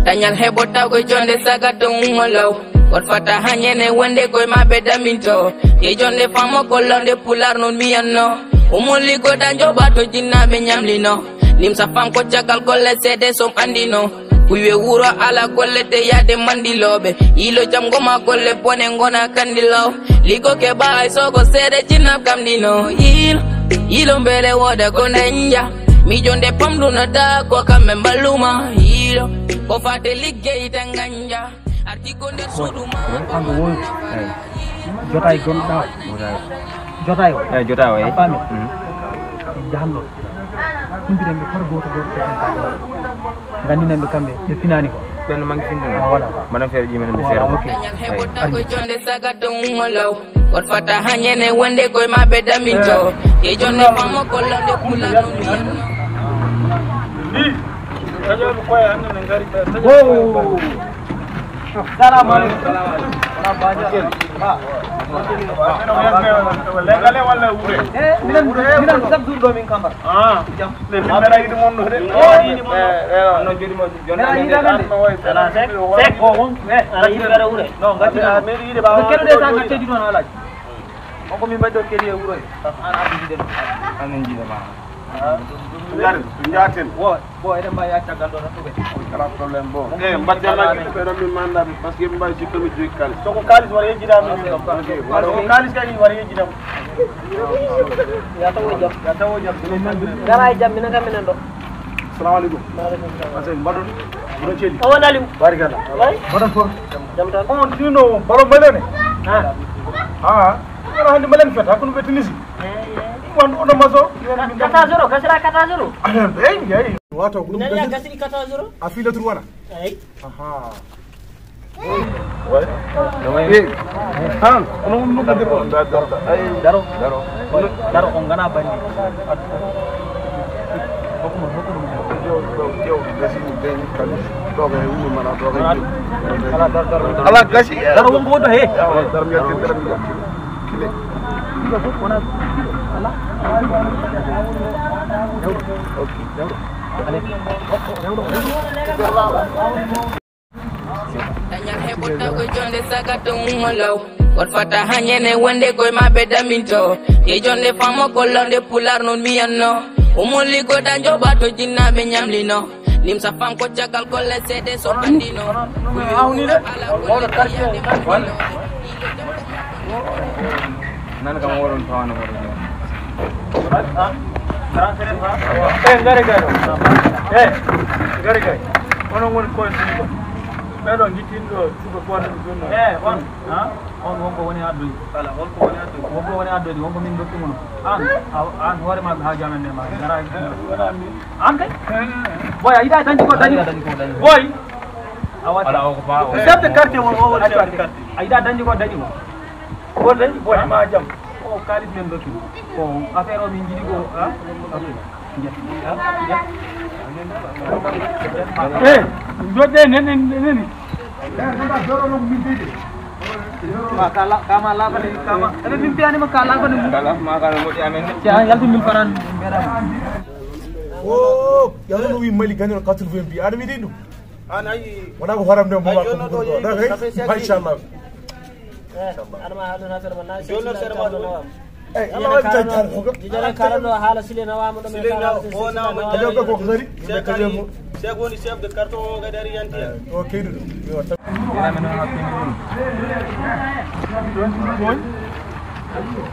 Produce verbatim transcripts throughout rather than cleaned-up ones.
Dañal heɓotago e jonde saga to ummo law. Wot fata ha ñene wonde koye ma ɓe daminto. Ye jonde famo ko lawde pular non miyanno. Ummo ligoɗa joɓa to jinnaɓe ñamlino. Nimsa fam ko caggal golle seede som andino. Kuywe wuro ala golle te yaade mandiloɓe. Yilo jam goma golle bone gona kandilaw. Ligo ke ba ay sogo seede jinnab kamdino. Yilo, yilo mbele woda ko nanja. Mijo nde pamɗunata ko kamɓe mballuma. Yiɗo ko fate liggey tan ganja. Arti ko nder suudu ma. An ko wonti. Jotay gonɗa. Jotay o. Eyi, jotay o, eyi. A faami? Mhm. Jahanno. Hundiren ɓe par gooto gooto ko en kaɗo. Ngandinan ɓe kamɓe, ɓe finani ko. Ɓen mangi finduno. Ah, voilà. Mbaɗan feere ƴimen ɓe. Voilà, seeɗa. Ok. Dañal heɓotago e jonde saga to ummo law. Wot fata ha ñene wonde koye ma ɓe daminto. Ye jonde famo ko lawde pular non miyanno. Salamu aleykum. Legale walla wure? Eh, minen, minen chaque jour ɗo min kambar. Ah. Jam. Min mera yiɗi mon ɗo de. Mera yiɗi mon ɗo. Eh, eh, no jodi mo. Mera yiɗi amen de. Ala sek, sek ko won. Eh, ala yiɗi mera wure. No, ngati. Mera yiɗi ba. Ko keɗuɗe sa ngati ɗon alaji. On ko min mbaɗi ɗo keɗi e wuro e. An addi jiɗen. An en jiɗe ma. Jari, jaaten. Wo, bo eɗen mbawi yaade caggal ɗo tan ɗumen. Kala problème bo. Eh, mbaɗ jamaji ɓe ɗon min mandaɓe parce que mbawi sikka mi jogi kalis. So ko kalis wara yejjida min. Ok, wara ko kalis kay wara yejjida. Ya tawo jam. Ya tawo jam. Gara e jam minen kam minen ɗo. Salamu aleykum. Maaleykum salam. Mbaɗon. Mbaɗon celi. O won Aliou. Barikalla. Ay. Mbaɗon toon. Jam tan. On tino balo mbaɗone. Ha. Ha. Ala hande mbalen fet hakkunde ɓe Tunisi. Eyi, eyi. Wan oɗo maso. Ka-, quatre zéro, gasira quatre zéro. Eyi, eyi. Wato ko ɗum gasiri. Nani gasiri quatre zéro? A fiila tur wana. Eyi. Aha. Eyi. Han, ono on nokka debbo. Daro, daro. Daro on gana bandi. Hokkumo, hokkumo. Ala gasi. Daro wonko wonto he. Daro mi yaltin, daro mi yaltin. Kile. Ɗiɗo fof wona ɗiɗo. Ala. Rewɗo. Ok, rewɗo. Ale. Rewɗo. Dañal heɓotago e jonde saga to ummo law. Wot fata ha ñene wonde koye ma ɓe daminto. Ye jonde famo ko lawde pular non miyanno. Ummo ligoɗa joɓa to jinnaɓe ñamlino. Nimsa fam ko caggal golle seede so andino. Ala golle yaade mandiloɓe. Nan kam woɗon tawana woɗon. Eh, ngare gay ɗo. Eh, ngare gay. Onon woni koye suudu. Ɓeɗo gittinɗo suudu goto ɗum ɗum. Eh, on. Ha? On wonko woni addude. Voilà, wonko woni addude. Wonko woni addude, wonko min dokki mono. An, a, an hoore ma ha jamen ne ma. Ngara. Wona min. An kay? Boy, a yiɗa dañde ko dañi. Boy. A wata. Ala o ko ba o. Chef de quartier won o woni chef de quartier. A yiɗa dañde ko dañi mo. Ko dañi boy ma jam. Ko kalis men dokki. Ko affaire o min jiɗi ko, ha? Ok. Eh, jodde nenen nenen. Ka la, kama la bane, kama. Ebe min piyani ma ka la bane. Kala ma ka mo di amen. Ci an yaltu min faran mbera. Oh, yalla no wi Mali gagnol quatre-vingts bi. Ada mi dindu. An ayi. Wona ko haram de mo ay, ba ko jonno ɗo yehi, ɗo kay. Café Cheikh. Machallah. Eh, adama haɗo na serma na jonno serma ɗo. Eh, Allah waɗi tan tan ko. Jijana kala ɗo haala sile na wama ɗo. Sile na o na mo. Ajo ko ko gari. Cheikh Ali, Cheikh woni chef de carton o kadi ari yanti. Eh, o kaydu. Yo ta. Ina men on hakkunde ɗum.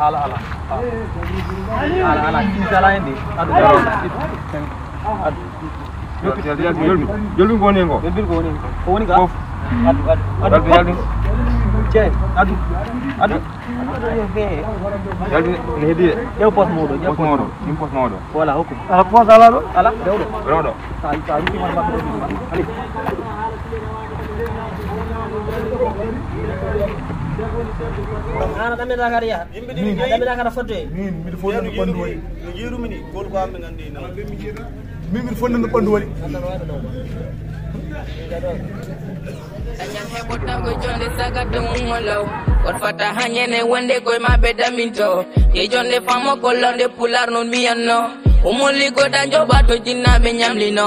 Ala, ala. Ala, ala. Kisala en de. Adu. Adu. Yolbi, yolbi, yolbi. Yolbi ko woni en ko? Yolbi ko woni en ko? Ko woni ka? Fof. Adu, adu, adu. Yalbi, yalbi. Cey, adu, adu. Yalbi, ne heddi de. Ƴeew pos mawɗo, ƴeew pos mawɗo. Ɗum pos mawɗo. Voilà, hokku. Ala pos ala ɗo? Ala, rewɗo. Rewɗo. Sa, sa rutti man makko ɗo. Ali. Ana ɗameta kadi yaha. Min. Ɗameta kadi fodde. Min, miɗo fodde no ɓandu waɗi. No jiirumi ni, gol ko am ɓe nganndi na. Min, miɗo fodde no ɓandu waɗi. Dañal heɓotago jonde saga to ummo law. Wot fata ha ñene wonde koye ma ɓe daminto. Ye jonde famo ko lawde pular non miyanno. Ummo ligoɗa joɓa to jinnaɓe ñamlino.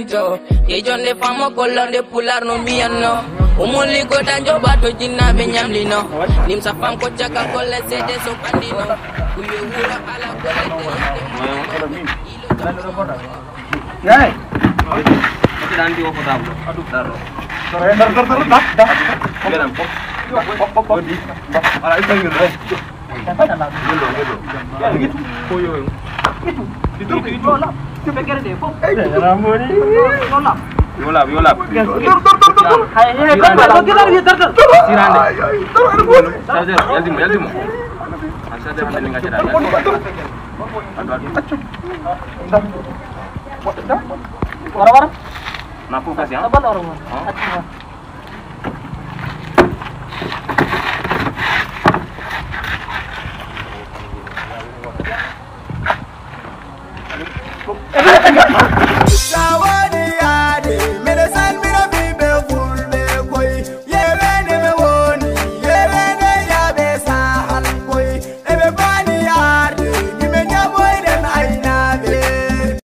ɓinto. Ye jonde famo kollonde pular no mbiyanno. Umolli goda joɓa to jinnaɓe ñamlino. Nimsa fam ko caka golle seede so ɓandino. Kuyo wuro ala golle te yade. Yay. Oke, dan di opo tablo. Aduh, daro. Daro, daro, daro, daro, daro. Biar pop. Pop, pop, pop. Ala, itu yang gitu. Gelo, gelo. Ya, gitu. Koyo. Itu, itu, itu. Itu, itu. Itu, itu. Itu, itu. Yola, yola. Sirande. Saja, yaldimo, yaldimo. Saja, hande ninga jada. Wara, wara. Na fo kasi, ha? Sabar, wara, wara. Ha?